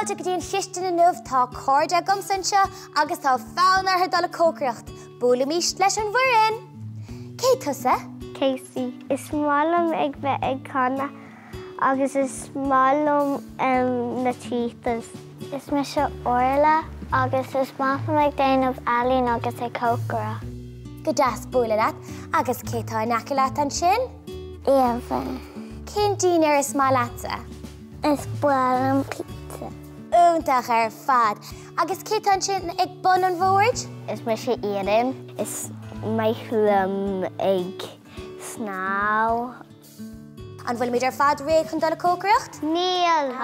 Fáilte go dtí an chistin inniu, tá cairde agamsa anseo agus tá fonn orthu dul ag cócaireacht. Buailimis leis an bhfoireann! Cé tusa? Casey. Is maith liom ag bheith ag canadh agus is maith liom na cheetahs. Is mise Orla agus is maith liom ag déanamh ealaín agus ag cócaireacht. Go deas bualadh leat. Agus cé tá in aice leat ansin? Evan. Cén dinnéar is maith leatsa? Is breá liom pizza. Iontach ar fad! Agus cé tá ansin ag bun an bhoird? Is mise Aiden. Is maith liom ag snámh. An bhfuilimid ar fad réidh chun dul ag cócaireacht? Níl!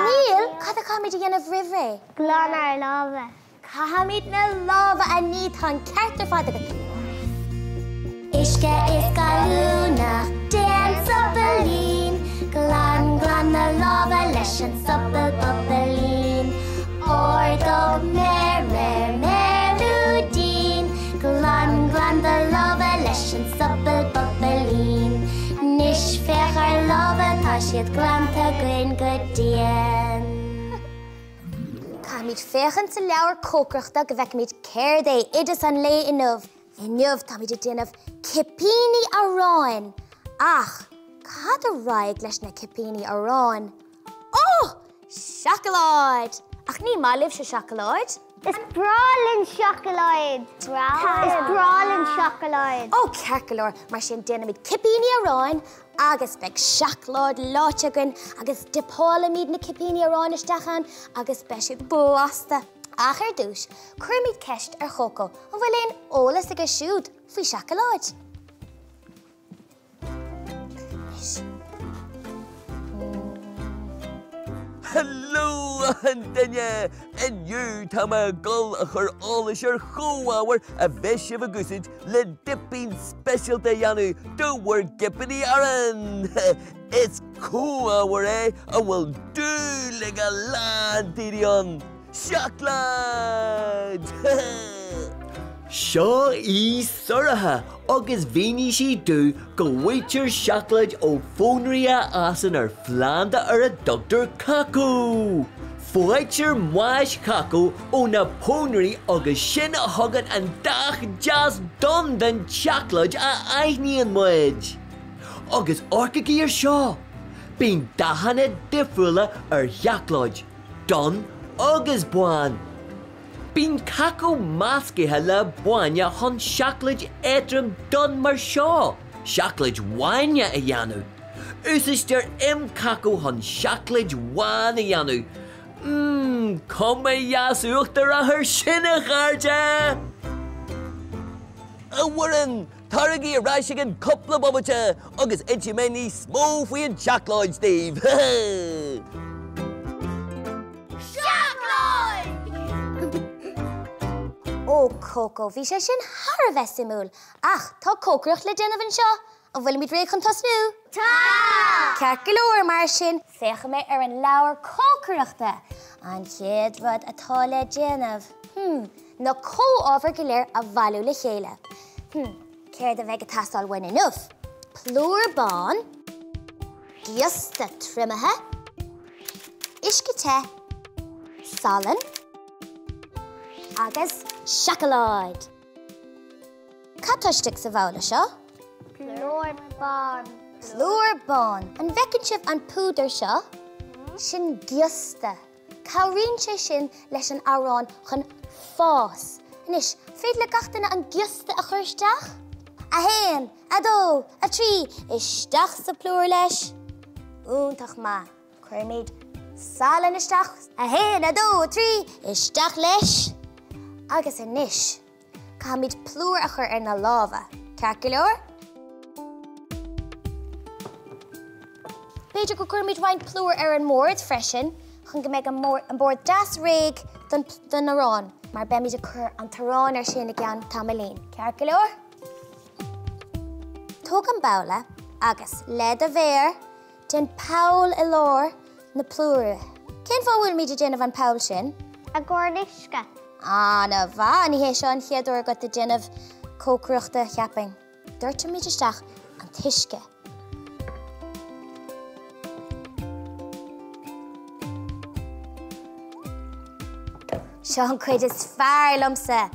Níl? Cad a chaithfimid a dhéanamh roimh ré? Glan ár lámha. Caithfimid na lámha a ní, tá an ceart ar fad agat. Uisce is gallúnach, déan sopailín, Glan, glan na lámha leis an sobal bobailín. Ordóg, méar, méar, méar lúidín, Glan, glan do lámha leis an sobal bobailín. 'Nois féach ár lámha, tá siad glanta againn go dian. Caithfimid féachaint sa leabhar cócaireachta go bhfeicfimid céard é oideas an lae inniu. Inniu táimid ag déanamh cipíní aráin. Ach cad a raghaidh leis na cipíní aráin? Ó! Seacláid! Ach ní maith libhse seacláid. Is breá linn seacláid! Is breá linn seacláid! Ó, ceart go leor, mar sin déanfaimid cipíní aráin Agus beidh seacláid leáite againn agus dipeálaimid na cipíní aráin isteach ann agus beidh siad blasta. Ach ar dtús, cuirfimid ceist ar Chócó an bhfuil aon eolas aige siúd faoi sheacláid. Anois. Hello achan duine! Inniu tá mé ag dul a chur eolais ar chomhábhair a bheidh sibh ag úsáid le dipín speisialta a dhéanamh do bhur gcipíní aráin! Is comhábhar é a bhfuil dúil ag a lán daoine ann, seacláid! Seo í Sorcha agus mhínigh sí domh go bhfaightear seacláid ó phónairí a fhásann ar phlanda ar a dtugtar cacó. Faightear mais chacó ó na pónairí agus sin a thugann an dath deas donn don tseacláid a aithníonn muid. Agus amharcaigí ar seo! Bíonn dathanna difriúla ar sheacláid, donn agus bán. Bíonn cacó meascaithe le bainne chun seacláid éadrom donn mar seo, seacláid bhainne, a dhéanamh. Úsáidtear im chacó chun seacláid bhán a dhéanamh. Mmm, cuma dheas uachtarach air sin, a chairde! A bhfoireann, taraigí ar ais i gceann cúpla bomaite agus inseoidh mé níos mó faoi an tseacláid daoibh! Seacláid! Ó, Coco, bhí sé sin thar a bheith suimiúil! Ach tá cócaireacht le déanamh anseo! An bhfuilimid réidh chun tosnú? Tá! Ceart go leor, mar sin, féachfaidh mé ar an leabhar cócaireachta. An chéad rud atá le déanamh, hmm, na comhábhair go léir a bhailiú le chéile. Hmm, céard a bheidh ag teastáil uainn inniu? Plúr bán, giosta triomaithe, uisce te, salann agus seacláid. Cad tá istigh sa bhabhla seo? Plúr bán. Plúr bán. An bhfeiceann sibh an púdar seo? Sin giosta. Cabhraíonn sé sin leis an arán chun fás. Anois, féidir le gach duine an giosta a chur isteach? 1, 2, 3, isteach sa phlúr leis. Iontach maith. Cuirimid salann isteach. 1, 2, 3, isteach leis. Agus anois. Caithfimid plúr a chur ar na lámha, ceart go leor? B'fhéidir go gcuirfimid roinnt plúir ar an mbord freisin chun go mbeidh an bord deas réidh don arán, mar beimid ag cur an t-arán ar sin i gceann tamaillín, ceart go leor? Tóg an babhla agus, le do mhéar, Déan poll i lár na plúire. Cén fáth a bhfuilimid ag déanamh an poll sin? I gcomhair an uisce. An-mhaith! Ní hé seo an chéad uair agat ag déanamh cócaireachta, cheapfainn. Doirtfimid isteach an t-uisce. Seo an cuid is fearr liomsa!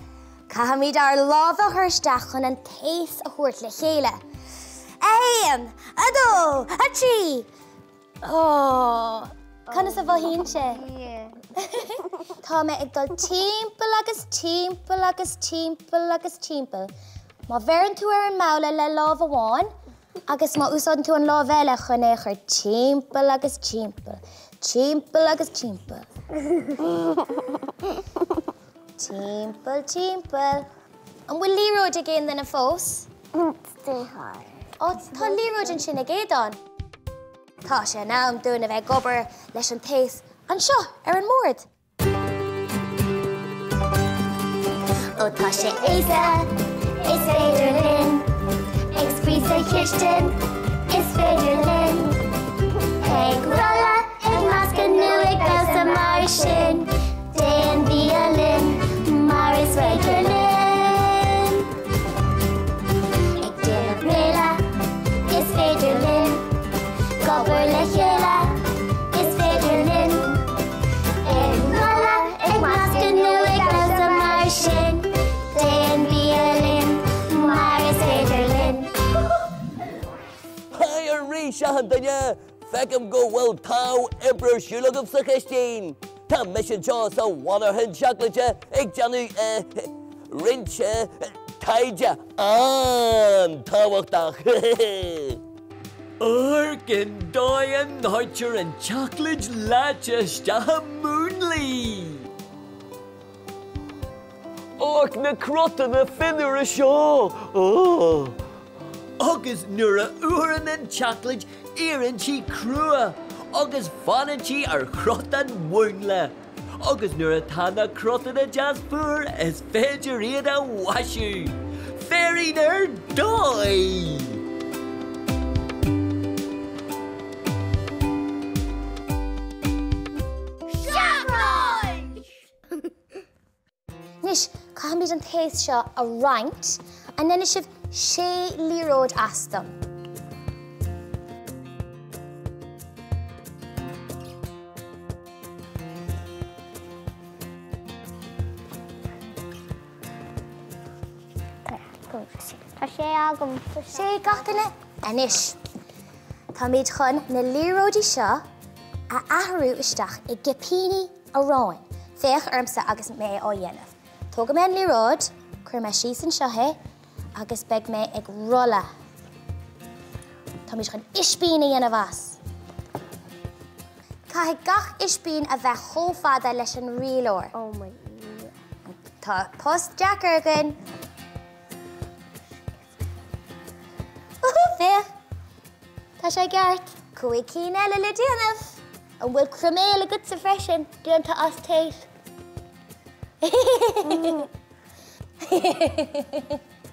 Caithfimid ár lámha a chur isteach chun an taos a thabhairt le chéile. 1, 2, 3! Ó! Conas a mhothaíonn sé? Tá mé ag dul timpeall agus timpeall agus timpeall agus timpeall. Má bheireann tú ar an mbabhla le lámh amháin agus má úsáideann tú an lámh eile chun é a chur timpeall agus timpeall, timpeall agus timpeall. Timpeall, timpeall. An bhfuil liathróid ag aon duine fós? Ó, tá liathróid ansin ag Aodán. Tá sé in am dúinn a bheith ag obair leis an taos anseo ar an mbord. Ó tá sé éasca, is féidir linn ag spraoi sa chistin, is féidir linn ag rolladh, ag meascadh nó ag damhsa mar sin, déan bia linn mar is féidir linn. Ag déanamh béile, is féidir linn ag obair le chéile, is féidir linn ag rolladh, ag meascadh nó ag damhsa mar sin, déan bia linn mar is féidir linn. Haigh arís achan duine! Feicim go bhfuil togha oibre ar siúl agaibh sa chistin! Tá mise anseo sa mhonarchan seacláide ag déanamh roinnt taighde an-tábhachtach. Amharc an dóigh a ndoirtear an tseacláid leáite isteach i múnlaí! Amharc na crotanna fionnuara seo! Ó! Agus nuair a fhuarann an tseacláid éiríonn sí crua agus fanann sí ar chrot an mhúnla. Agus nuair atá na crotanna deas fuar is féidir iad a mhaisiú! Féirín ar dóigh! Seacláid! Anois, caithfimid an taos seo a roinnt. An ndéanfaidh sibh sé liathróid as dom? Tá sé agam. Sé ag gach duine? Anois, táimid chun na liathróidí seo a athrú isteach i gcipíní aráin. Féach ormsa agus mé á dhéanamh. Tógfaidh mé an liathróid, cuirfidh mé síos anseo é agus beidh mé ag rolladh. Táimid chun ispín a dhéanamh as. Caithfidh gach ispín a bheith chomh fada leis an rialóir. Oh my Dhia. Tá post deacair againn. Féach! Tá sé i gceart. 5 cinn eile le déanamh. An bhfuil croiméal agatsa freisin, déanta as taos?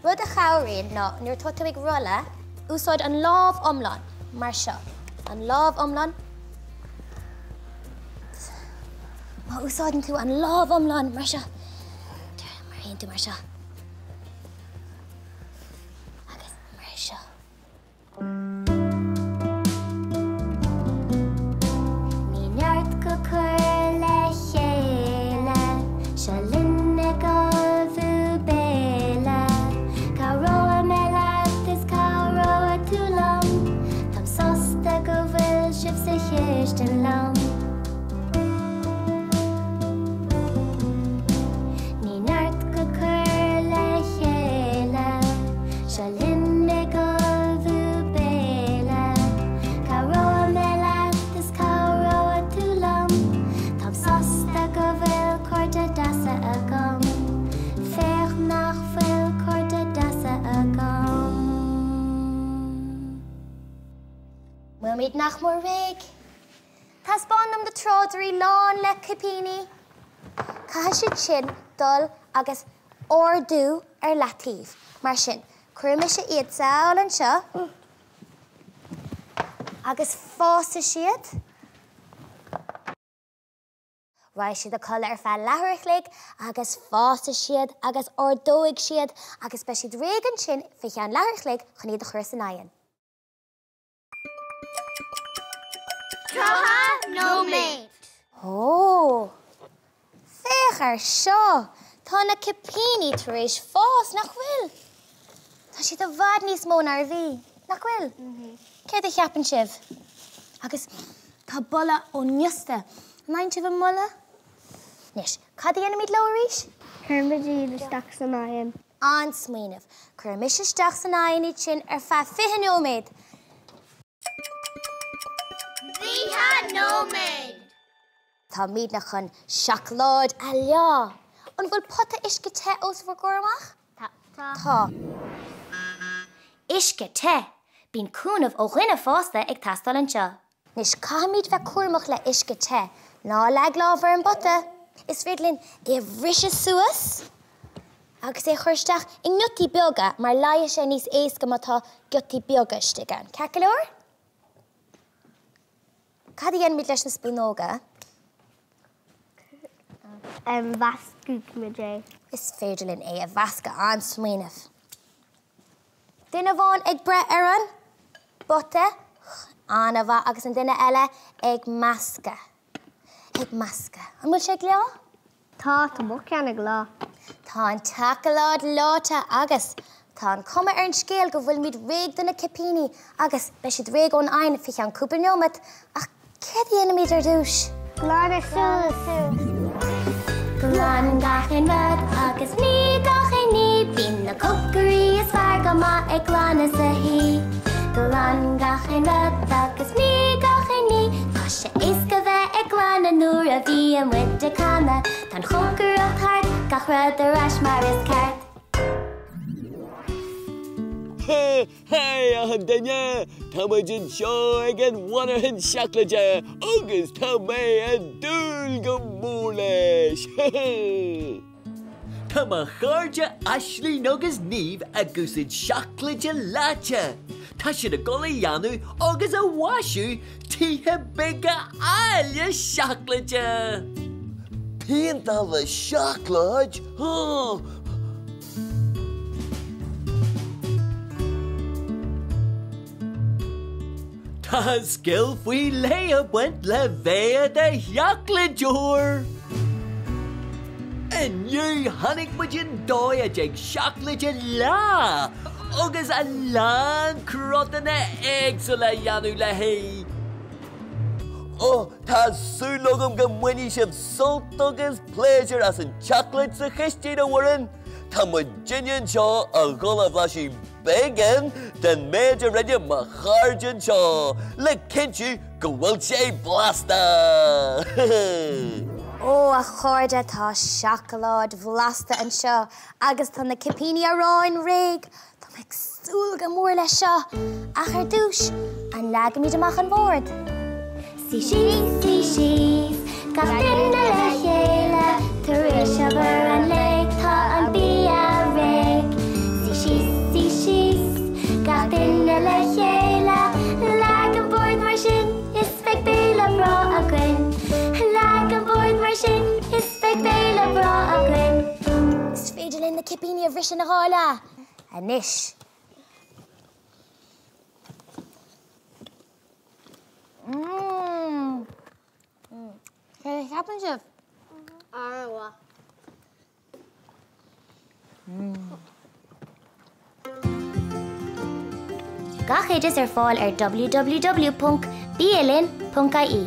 Rud a chabhraíonn ná nuair atá tú ag rolladh, úsáid an lámh iomlán, mar seo. An lámh iomlán. Má úsáideann tú an lámh iomlán mar seo, mar théann tú mar seo. Agus mar seo. Ní neart go cur le chéile, seo linn ag ullmhú béile. Cabhróidh mé leat is cabhróidh tú liom, táim sásta go bhfuil sibh sa chistin liom. Ní neart go cur le chéile, seo linn ag ullmhú béile. Cabhróidh mé leat is cabhróidh tú liom, táim sásta go bhfuil cairde deasa agam. Féach nach bhfuil cairde deasa agam. Bhfuilimid nach mór réidh? Taispeáin dom na tráidirí lán le cipíní. Caithfidh siad sin dul agus ardú ar leataobh. Mar sin, cuirfidh mise iad sall anseo agus fásfaidh siad. Raghaidh siad a codladh ar feadh leathuair a chloig agus fásfaidh siad agus ardóidh siad agus beidh siad réidh ansin fé cheann leathuair a chloig chun iad a chur san oigheann. 30 nóiméad. Ó! Féach! Féach air seo! Tá na cipíní tar éis fás, nach bhfuil? Tá siad i bhfad níos mó ná a bhí, nach bhfuil? Céard a cheapann sibh? Agus tá boladh ón ngiosta. An bhfaigheann sibh an boladh? Anois, cad a dhéanfaimid leo arís? Cuirfimid iad isteach san oigheann. An-smaoineamh. Cuirimis isteach san oigheann iad sin ar feadh 20 nóiméad. 20 nóiméad! Táimidne chun seacláid a leá. An bhfuil pota uisce te os bhur gcomhair amach? Tá. Tá. Uisce te! Bíonn cúnamh ó dhuine fásta ag teastáil anseo. Anois caithfimid bheith cúramach le uisce te. Ná leag lámh ar an bpota! Is féidir linn é a bhriseadh suas agus é a chur isteach i ngiotaí beaga mar leáfaidh sé níos éasca má tá giotaí beaga istigh ann. Ceart go leor? Cad a dhéanfaimid leis na spúnóga? Meascfaidh muid é. Is féidir linn é a mheascadh, an-smaoineamh. Duine amháin ag breith ar an bpota, an-mhaith, agus an duine eile ag meascadh. Ag meascadh. An bhfuil sé ag leá? Tá, tá mo cheann ag leá. Tá an tseacláid leáite agus tá an chuma ar an scéal go bhfuilimid réidh do na cipíní agus beidh siad réidh ón oigheann faoi cheann cúpla neomat. Ach céard a dhéanfaimid ar dtús? Glanadh suas. Glan gach aon rud agus nigh gach aon ní, bíonn na cócairí is fearr go maith ag glanadh sa thí. Glan gach aon rud agus nigh gach aon ní, tá sé éasca bheith ag glanadh nuair a bhíonn muid ag canadh. Tá an chócaireacht thart, gach rud ar ais mar is ceart. Haigh achan duine! Tá muid anseo ag an mhonarchan seacláide agus tá mé ag dúil go mór leis! Tá mo chairde Aisling agus Niamh ag úsáid seacláide leáite. Tá siad ag dul a dhéanamh agus a mhaisiú tithe beaga áille seacláide. Péinteáil le seacláid? Tá scil faoi leith ag baint le bheith i do sheacláideoir! Inniu chonaic muid an dóigh a dtig seacláid a leá agus a lán cruthanna éagsúla a dhéanamh léi. Ó, tá súil agam go mbainfidh sibh sult agus pléisiúr as an tseacláid sa chistin, a Mhuireann! Tá muidinne anseo a dhul a bhlaiseadh beagán den méid a rinne mo chairde anseo le cinntiú go bhfuil sé blasta! Ó, a chairde, tá seacláid bhlasta anseo agus tá na cipíní aráin réidh! Tá mé ag súil go mór leis seo! Ach ar dtús, an leagfaimid amach an bord? Suigh síos, suigh síos, gach duine le chéile, tar éis obair an lae, tá an bia réidh. Suigh síos, suigh síos, gach duine le chéile, leag an bord mar sin, is beidh béile breá againn. Leag an bord mar sin, is beidh béile breá againn. Is féidir linn na cipíní a bhriseadh ina dhá leath anois. Mmm. Céard a cheapann sibh? An-mhaith. Gach oideas ar fáil ar www.bialinn.ie.